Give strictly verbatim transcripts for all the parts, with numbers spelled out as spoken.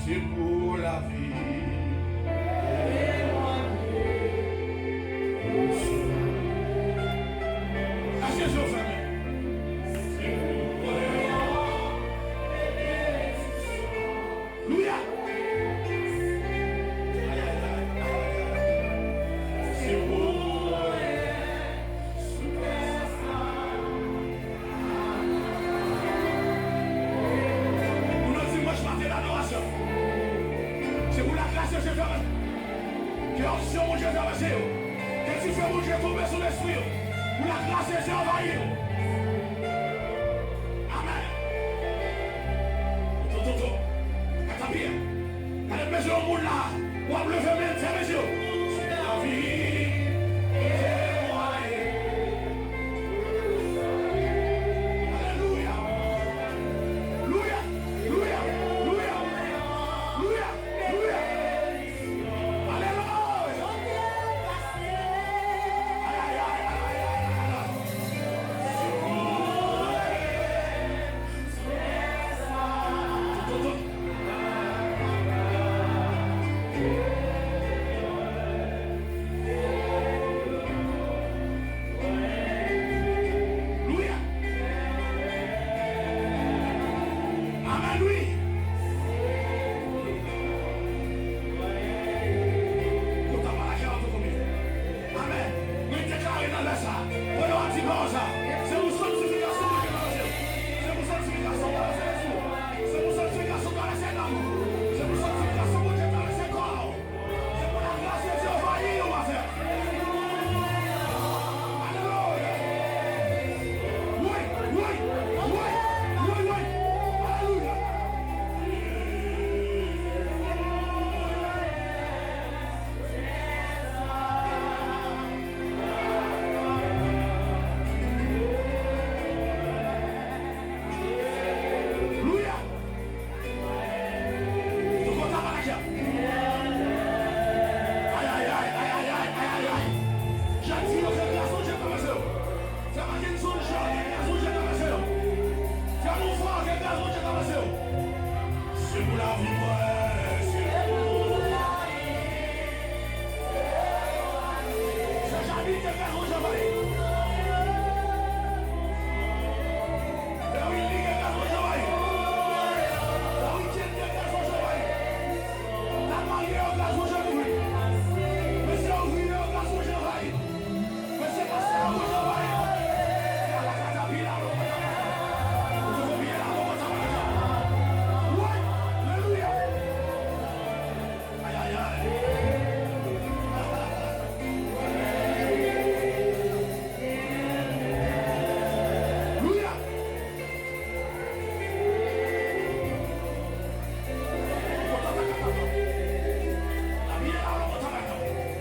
Se pou lavi. Achte je w fèmen. Alelouya. Pou nou dimanch maten adorasyon. Se pou lagras de Jezi travèse. Ke onksyon Bondye travèse yo. Ke dife Bondye tonbe sou lespri yo. Pou lagras de Jezi anvayi yo. Amèn. Toto, toto. Katapiye. Gade bezwen yon moun la. W ap leve men, fèmen je w. Lavi temwaye. Alelouya. Louya. Louya. Alelouya. Ay, ay, ay, ay, ay, ay, ay. Louya. Amèn, wi. Kontan pa lakay la tou konbyen? Amèn. Mwen deklare nan lè sa, pandan w ap di pawòl sa, se pou sanktifikasyon Bondye travèse w. Se pou sanktifikasyon travèse lespri w. Se pou sanktifikasyon travèse nanm ou. Se pou sanktifikasyon Bondye travèse kò w. Se pou lagras de Dye anvayi yon afè. Alelouya. Wi, wi, wi, wi, wi. Alelouya. Alelouya. Tout kontan pa lakè. Ay, ay, ay. Jan di yo ke gras Bondye travèse yo. Fè Mackenson Jean ke gras Bondye travèse yo. Fè Mouvman ke gras Bondye travèse yo. Se pou lavi mwen, se pou lavi. Fè Janine ke gras Bondye anvayi. Fè Willy ke gras Bondye anvayi. Fè Willy ke gras Bondye anvayi. Dam marye yo, gras Bondye kouvri. Mesye ouvriye yo, gras Bondye anvayi. Mesye pastè yo, Bondye anvayi. Alakatapila, Bondye konbyen la, Bondye konbyen la. Wi, alelouya. Ay, ay, ay. Alelouya.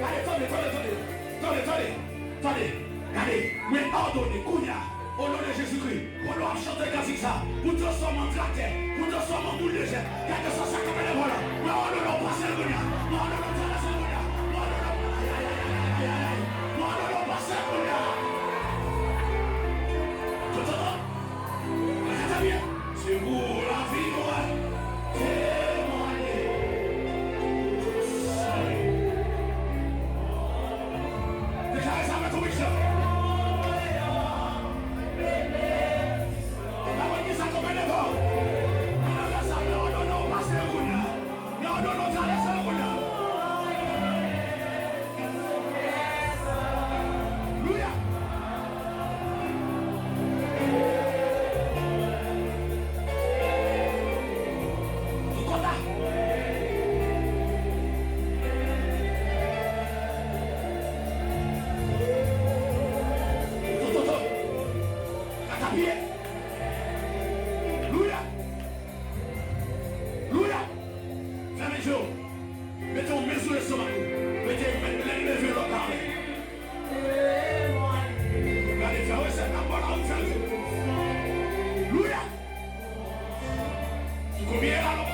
Gade, tande, tande, tande. Tande, tande, tande. Gade, mwen òdone kounye a, o non de Jezikri, pandan w ap chante kantik sa, pou transfòme an traktè, pou transfòme an boul de jèt. Gade sa, sa k ap vini vòlè. Mwen òdone w pase l kounye a. Mwen òdone w travèse l kounye a. Mwen òdone w, ay, ay, ay, ay, ay, ay, ay. Mwen òdone w pase l kounye a. Tout, tout, tout. Gade sa byen. Se pou lavi mwen temwaye. Deklare sa avèk konviksyon. Labann ki sa konpè devan w. Mwen nan sa, mwen òdone w pase l kounye a. Mwen òdone w travèse l kounye a. Alelouya. Tout kontan. Tout, tout, tout. Katapiye. Alelouya. Alelouya. Fèmen je w. Mete yon men sou lestomak ou. Mete men, men leve lòt la. Gade, fè resèt la, bon, la, ou fè l. Alelouya. Konbyen la, non?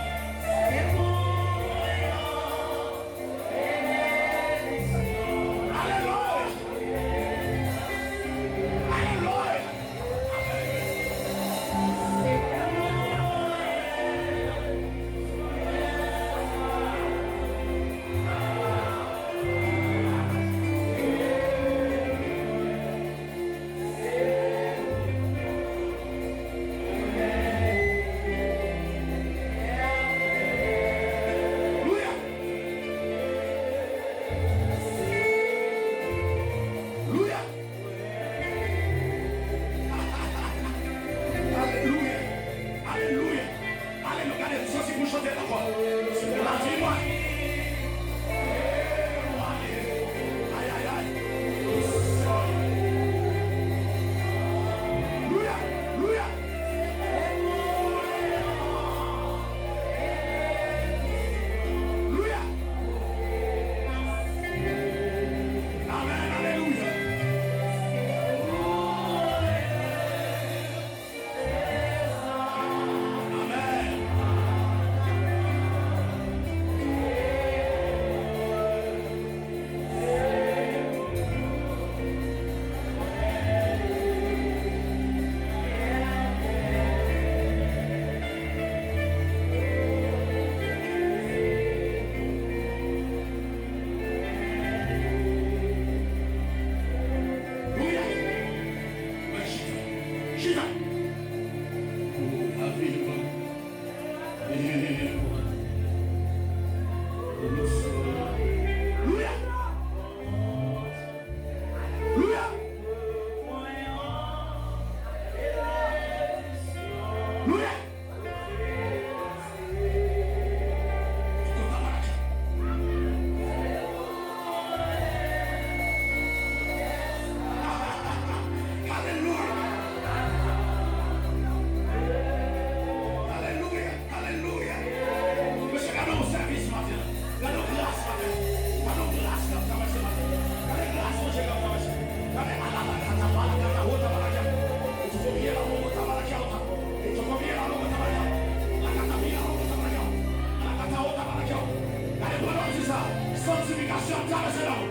Santifikasyon ap travèse nan ou.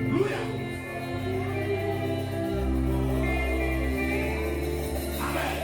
Alelouya. Amèn.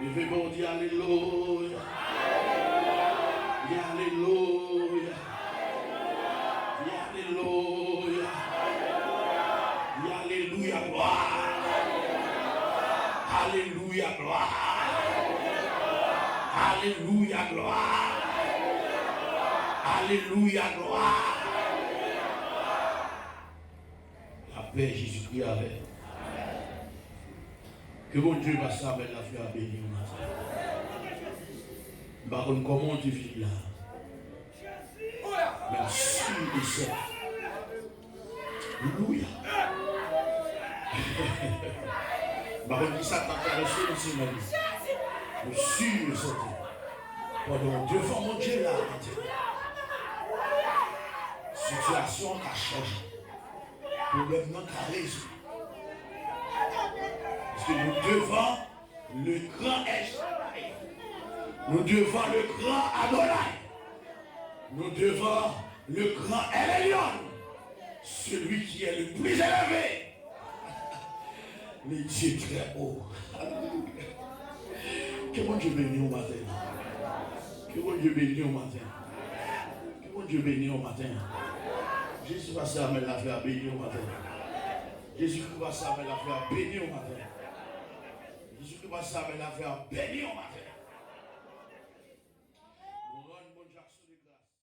Leve men w, di alelouya. Di alelouya. Di alelouya. Di alelouya, glwa. Alelouya, glwa. Alelouya, glwa. Alelouya, glwa. Lapè Jezikri avè nou. Ke Bondye pase avè l, lapè a beni w maten. M pa konn kòman w te vini la. Men m si e sèten. Alelouya. M pa konn kisa k ap travèse nan semèn nan. Men m si e sèten. Pandan w devan Bondye la maten, sitiyasyon an ka chanje. Pwoblèm nan ka rezoud. Paske nou devan le gran El Shaddai. Nou devan le gran Adonai. Nou devan le gran El Elyon. Celui qui est le plus élevé. Le Dieu très haut. Alelouya. Ke Bondye beni w maten. Ke Bondye beni w maten. Ke Bondye beni w maten. Jezi pase avè l, lapè a beni w maten. Jezikri pase avè l, lapè a beni w maten. Jezikri pase avè l, lapè a beni w maten.